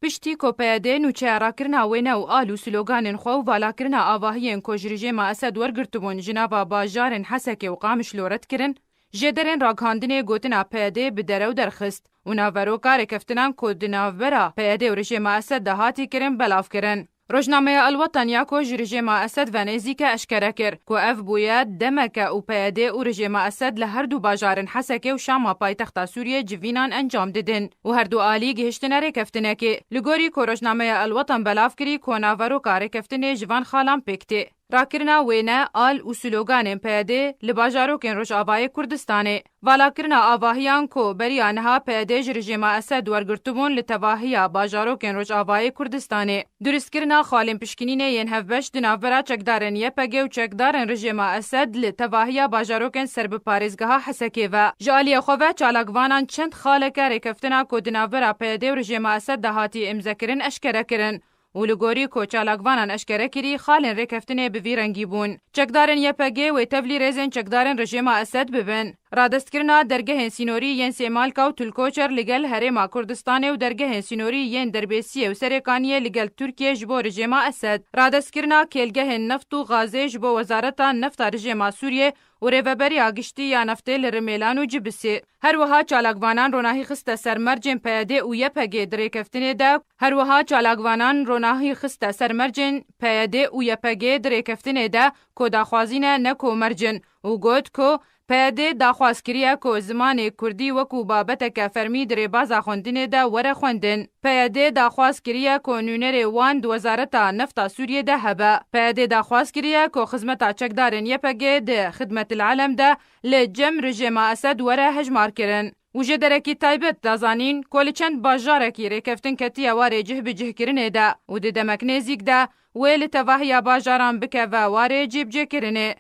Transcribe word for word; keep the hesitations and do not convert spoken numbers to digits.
Piştî ku P Y D nûçeya rakirina wêne û al û sloganên xwe û valakirina avahiyên ku ji rejêma Esed wergirtibûn ji nava bajarên Hesekê û Qamişlo red kirin, jêderên ragihandinê gotina P Y D bi derew derxist û naveroka rêkeftinan ku di navbera P Y D û rejêma Esed de hatî kirin, belav kirin. Rojnameya El Watan ya ku ji rejêma Esed ve nêzîk e eşkere kir ku ev bûye demeke û P Y D û rejêma Esed li her du bajarên Hesekê û Şama paytexta Sûriyê civînan encam didin û her du alî gihiştine rêkeftinekê. Li gorî ku rojnameya El Watan belav kirî ku naveroka rêkeftinê ji van xalan pêk tê. Rakirina wêne, al û sloganên P Y D li bajarokên Rojavayê Kurdistanê. Valakirina avahiyan ku beriya niha P Y D ji rejêma Esed wergirtibûn li tevahiya bajarokên Rojavayê Kurdistanê. Durustkirina xalên pişkinînê yên hevbeş di navbera çekdarên Y P G û çekdarên rejêma Esed li tevahiya bajarokên ser bi parêzgeha Hesekê ve. Ji aliyê xwe ve çalakvanan çend xaleke rêkeftina ku di navbera P Y D û rejêma Esed de hatî îmzekirin eşkere kirin. Û li gorî ku çalakvanan eşkere kirî, xalên rêkeftinê bi vî rengî bûn. Çekdarên Y P G wê tevlî rêzên çekdarên rejêma Esed bibin. Radestkirina dergehên sînorî yên Sêmalka û Tulkoçer li gel Herêma Kurdistanê û dergehên sînorî yên Derbêsiyê û Serêkaniyê li gel Tirkiyê ji bo rejêma Esed. Radestkirina kêlgehên neft û gazê ji bo Wezareta Nefta Rejêma Sûriyê û Rêveberiya Giştî ya Neftê li Rimêlan û Cibisê. Her wiha çalakvanan ronahî xiste ser mercên P Y D û Y P G di rêkeftinê de, her wiha çalakvanan ronahî xiste ser mercên P Y D û Y P G di rêkeftinê de ku daxwazî ne, ne ku merc in û got ku P Y D daxwaz kiriye ku zimanê kurdî wekû babeteke fermî di rêbaza xwendinê de were xwendin. P Y D daxwaz kiriye ku nûnerê wan di Wezareta Nefta Sûriyê de hebe. P Y D daxwaz kiriye ku xizmeta çekdarên Y P G di Xidmetil Alem de li cem rejêma Esed were hejmarkirin. Û ji derekî taybet da zanîn ku li çend bajarekî rêkeftin ketiye warê cihbicihkirinê de û di demek nêzîk de wê li tevahiya bajaran bikeve warê cîbicêkirinê.